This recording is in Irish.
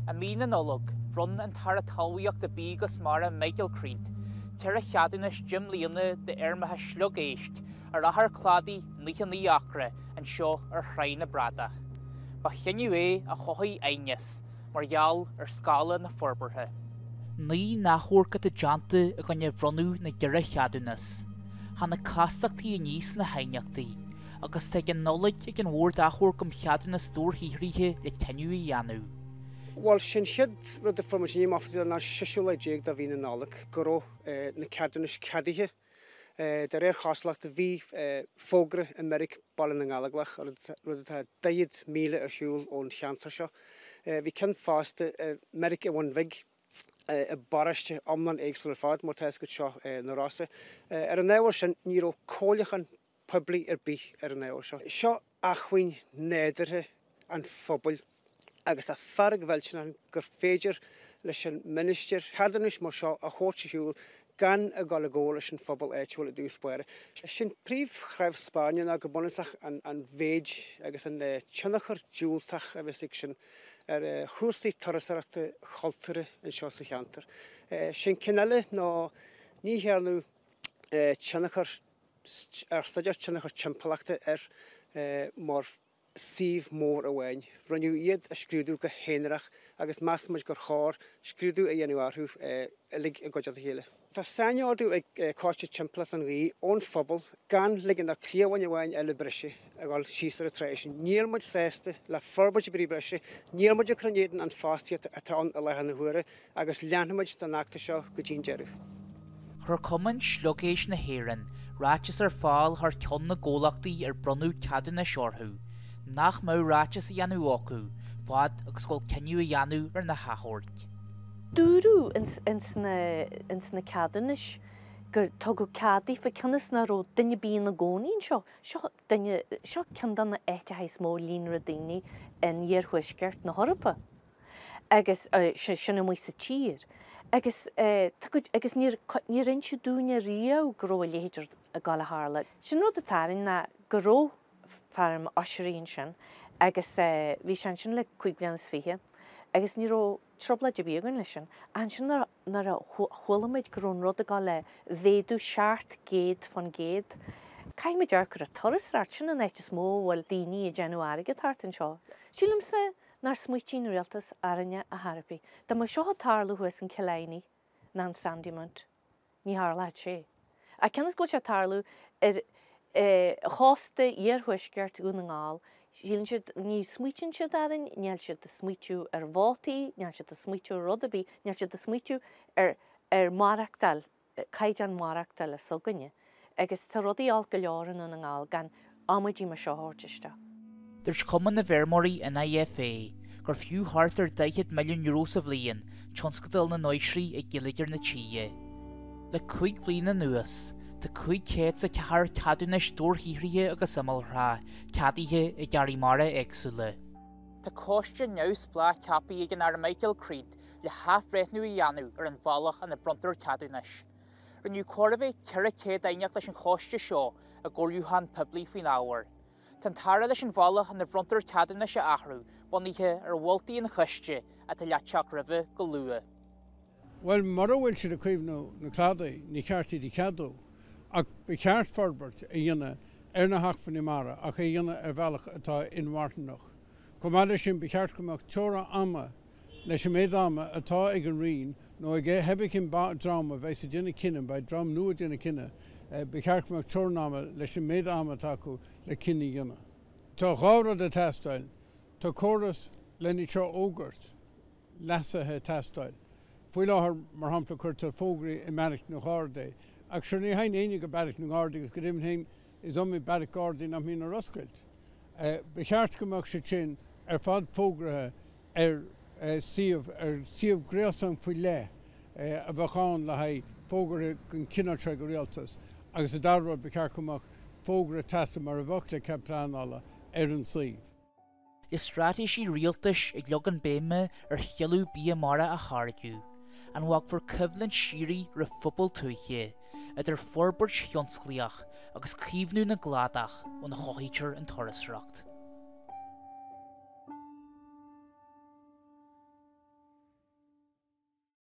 I mí na Nollag, bhronn an tAire Talmhaíochta Bídh agus Mara Michael Creed 4 cheadúnas 10 mbliana d'fheirmeacha sliogéisc ar achar cladaigh 99 acra anseo ar Thráigh na mBradach. Ba chinneadh é a chothaigh aighneas mar gheall ar scála na forbartha. 9 n-achomharc atá déanta i gcoinne bhronnadh na gceithre cheadúnas. Tháinig castachtaí aníos sna haighneachtaí agus tá go dtí an Nollaig ag an Bhord Achomhairc um Cheadúnas Dobharshaothraithe le cinneadh a dhéanamh. Bhuel, sin chéad rud a fuair muid inné amach ná séú lá déag de mhí na Nollag go raibh na ceadúnais ceadaithe. De réir chosúlachta bhí fógra i mBeairic Baile na nGallóglach, rud atá 40 míle ar shiúl ón cheantar seo. Bhí ceann fosta i mBeairic an Bhun Bhig i bparóiste iomlán éagsúil ar fad, mar tá fhios agat seo na Rosa. Ar an ábhar sin ní raibh comhairliúchán poiblí ar bith ar an ábhar seo. Seo acmhainn nádúrtha an phobail agus tá fearg mhillteanach ann gur féidir leis an ministir ceadúnais mar seo a thabhairt ar shiúl gan a dhul i gcomhairle leis an phobal áitiúil i dtús báire. Sin príomhchnámh spairne ná go bunúsach an mhéid agus an tionchar diúltach a bheas ag sin ar chúrsaí turasóireachta chultúrtha anseo sa cheantar. Sin ceann eile ná ní dhearnadh tionchar ar staidéar tionchar timpeallachta air mar suíomh mór amháin. Rinneadh iad a scrúdú go haonarach agus measann muid gur chóir scrúdú a dhéanamh orthu uilig i gcuideachta a chéile. Tá sainordú ag Coiste Timpeallachta an Ghaoth ón phobal gan ligean do chliabhán amháin eile breise a dhul síos ar an trá sin. Níl muid sásta le forbairt ar bith breise, níl muid ag cur in éadan an fostaíocht atá ann i láthair na huaire agus leanfaimid den fheachtas seo go dtí an deireadh. Chuir Cumann Sliogéisc na hÉireann ráiteas ar fáil thar ceann na gcomhlachtaí ar bronnadh ceadúnais orthu nach mbeadh ráiteas á dhéanamh acu fad agus go bhfuil cinneadh á dhéanamh ar na hachomhairc. Dúradh ins na ceadúnais gur tugadh cead daofa cionn is nach raibh duine ar bith ina gcónaí anseo. Seo duine, seo ceann de na áiteacha is mó líonra daoine in iarthuaisceart na hEorpa. agus sin amuigh sa tír agus agus níor níor inseadh dúinne riamh go raibh a leithéid de rud ag gabháil a tharla. Sin rud atá orainn ná go raibh feirm oisrí ansin agus bhí sé ansin le 25 bliana agus ní raibh trioblóid ar bith againn leis sin. Ach ansin nuair a chuala muid go raibh an rud ag gabháil a mhéadú 700%, caithfidh muid amharc ar an turasóireacht, sin an áit is mó a bhfuil daoine ag déanamh airgead thart anseo. Sílimse nár smaoitigh an rialtas orainne ar chor ar bith. Dá mbeadh seo ag tarlú thuas in Cill Airne ná in Sandymount, ní tharlódh sé. Ach cionn is go bhfuil sé ag tarlú ar chósta iarthuaisceart Dhún na nGall, síleann siad, ní smaoitíonn siad orainn, níl siad ag smaoitiú ar vótaí, níl siad ag smaoitiú ar rud ar bith, níl siad ag smaoitiú ar ar maireachtáil. caighdeán maireachtála s'againne agus tá rudaí olc go leor i nDún na nGall gan amaidí mar seo a thabhairt isteach. Dúirt Cumann na bhFeirmeoirí, NIFA, gur fiú thart ar €40 milliún sa bhliain tionscadal na n-oisrí ag geilleagar na tíre. Le 5 bliana anuas, tá 504 ceadúnais dobharshaothraithe agus imeallthrá ceadaithe i gcearraí mara éagsúla. Tá coiste neamhspleách ceaptha ag an Aire Michael Creed le hathbhreithniú a dhéanamh ar an bhealach ina bronntar ceadúnais. Rinneadh chóir a bheith 400 aighneacht leis an choiste seo i gcomhairliúchán poiblí faoin ábhar. Tá an tAire leis an bhealach ina bhronntar ceadúnais a athrú bunaithe ar mholtaí an choiste atá le teacht roimhe go luath. Bhuel, mura bhfuil siad ag caomhnú na cladaí, ní ceart iad a cheadú. Ach ba cheart forbairt a dhéanamh ar na hacmhainní mara ach é a dhéanamh ar bhealach atá inmharthanach. Chomh maith leis sin, ba cheart go mbeadh teorainn ama leis an méid ama atá ag an Roinn nó ag cibé cén dream a bheas ag déanamh cinneadh, beidh dream nua ag déanamh cinneadh, ba cheart go mbeadh teorainn ama leis an méid ama atá acu le cinneadh a dhéanamh. Tá dhá rud ag teastáil. Tá córas lena seo a fhógairt, leasaithe ag teastáil. Faoi láthair, mar shampla, cuirtear fógraí i mbeairic na nGardaí, ach sure ní théann éinne go beairic na nGardaí agus go deimhin féin is iomaí beairic Gardaí nach mbíonn ar oscailt. Ba cheart go mbeadh siad sin ar fad fógraithe ar suíomh, ar suíomh gréasáin faoi leith a bheadh ann le haghaidh fógartha den chineál seo ag an Rialtas agus an dara rud, ba cheart go mbeadh fógra ag teastáil mar a bheadh le cead pleanála ar an suíomh. Le straitéisí rialtais ag leagan béime ar thuilleadh bia mara a tháirgeadh, an bhfágfar coimhlint síoraí roimh phobail tuaithe idir forbairt thionsclaíoch agus caomhnú na gcladach óna chothaítear an turasóireacht?